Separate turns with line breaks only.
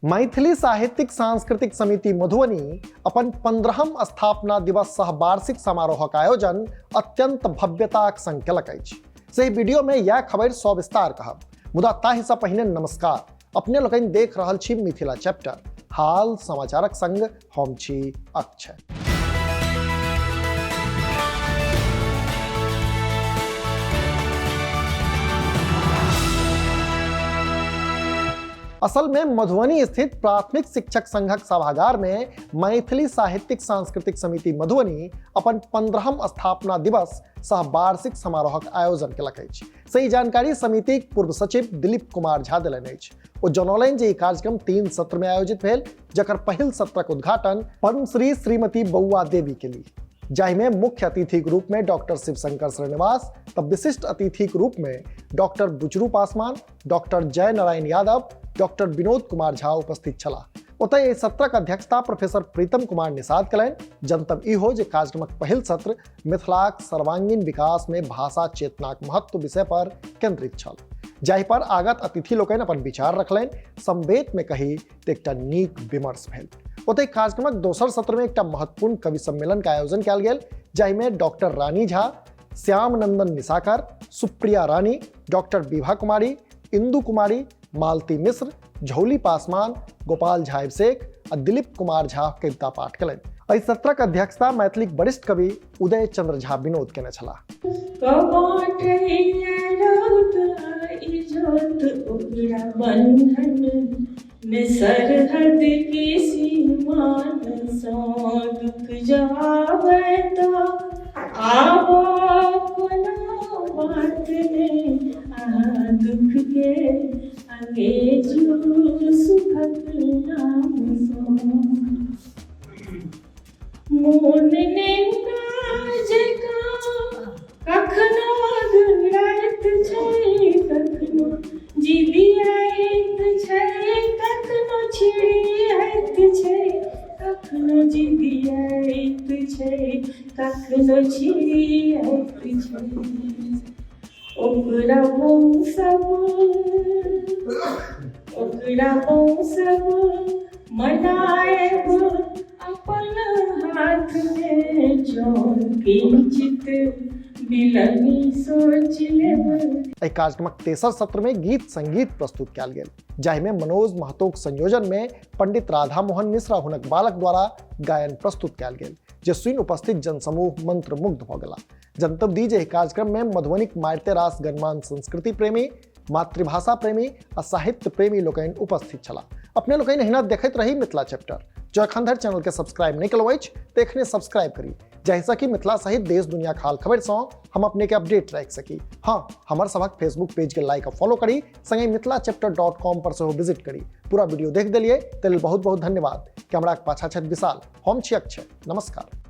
मैथिली साहित्यिक सांस्कृतिक समिति मधुबनी अपन 15म स्थापना दिवस सह वार्षिक समारोहक आयोजन अत्यंत भव्यताक संग केलक अछि। से वीडियो में यह खबर सविस्तार कहब, मुदा ताहिसँ पहिने नमस्कार। अपने लोकनि देख रहल छी मिथिला चैप्टर, हाल समाचारक संग हम छी अक्षय। असल में मधुबनी स्थित प्राथमिक शिक्षक संघक सभागार में मैथिली साहित्यिक सांस्कृतिक समिति मधुबनी अपन 15म स्थापना दिवस सह वार्षिक समारोहक आयोजन केलक अछि। सही जानकारी समितिक पूर्व सचिव दिलीप कुमार झा देलनि अछि। ओ जनौलनि जे ई कार्यक्रम 3 सत्र में आयोजित भेल, जकर पहिल सत्रक उद्घाटन पद्मश्री श्रीमती बउआ देवी केली, जाहिमे मुख्य अतिथिक रूप में डॉक्टर शिवशंकर श्रीनिवास त विशिष्ट अतिथिक रूप में doctor Buchru Paswan, doctor Jai Narayan Yadav, doctor Vinod Kumar Jha उपस्थित छलाह। ओतय एहि सत्रक अध्यक्षता प्रोफेसर प्रीतम कुमार निषाद कयलनि। जनतब ई हो जे कार्यक्रमक पहिल सत्र मिथिलाक सर्वांगीण विकास में भाषा चेतनाक महत्व विषय पर केंद्रित छल, जाहि पर आगत अतिथि लोकनि अपन विचार रखलनि। संवेद में कही त एकटा नीक विमर्श भेल। ओतय कार्यक्रमक दोसर सत्र में एकटा महत्वपूर्ण कवि सम्मेलन के आयोजन कयल गेल, जाहि में डॉक्टर रानी झा, श्याम नंदन निशाकर, सुप्रिया रानी, डॉक्टर विभा कुमारी, इंदु कुमारी, मालती मिश्र, झौली पासवान, गोपाल झा अभिषेक आ दिलीप कुमार झा कविता पाठ कयलनि। एहि सत्रक अध्यक्षता मैथिलीक वरिष्ठ कवि उदय चंद्र झा विनोद केने छलाह।
सरहद की सीमा दुख जावे तो आबो कोनो बात नहीं, आ दुख के अंगेजू सुखक नाम सो मोन नेना जकाँ कखनो अधुराइत छै, कखनो जिदियाइत छै, कखनो छिड़ियाइत छै, कखनो जिदियाइत छै, कखनो छिड़ियाइत छै। ओकरा सब ओकरा सब मनाएब अपन हाथ में जौं किंचित बिलनी सोच लेब।
एहि कार्यक्रमक तेसर सत्र में गीत संगीत प्रस्तुत कयल गेल, जाहि में मनोज महतोक संयोजन में पंडित राधा मोहन मिश्रा हुनक बालक द्वारा गायन प्रस्तुत कयल गेल, जे सुनि उपस्थित जनसमूह मंत्रमुग्ध भऽ गेला। जनतब दी जे एहि कार्यक्रम में मधुबनीक मारिते रास गणमान्य संस्कृति प्रेमी, मातृभाषा प्रेमी आ साहित्य प्रेमी लोकनि उपस्थित छलाह। अपने लोकनि एहिना देखैत रही मिथिला चैप्टर। जँ एखन धरि चैनल के सब्सक्राइब नहि केलहुँ अछि तऽ एखने सब्सक्राइब करी, जाहिसँ कि मिथिला सहित देश दुनिया हाल खबर सँ हम अपने के अपडेट राखि सकी। हाँ, हमर सभक फेसबुक पेज के लाइक आ फॉलो करी, संगे मिथिला चैप्टर .com पर सेहो विजिट करी। पूरा वीडियो देख देलियै ताहि लेल बहुत बहुत धन्यवाद। कैमराक पाछा छथि विशाल, हम छी अक्षय, नमस्कार।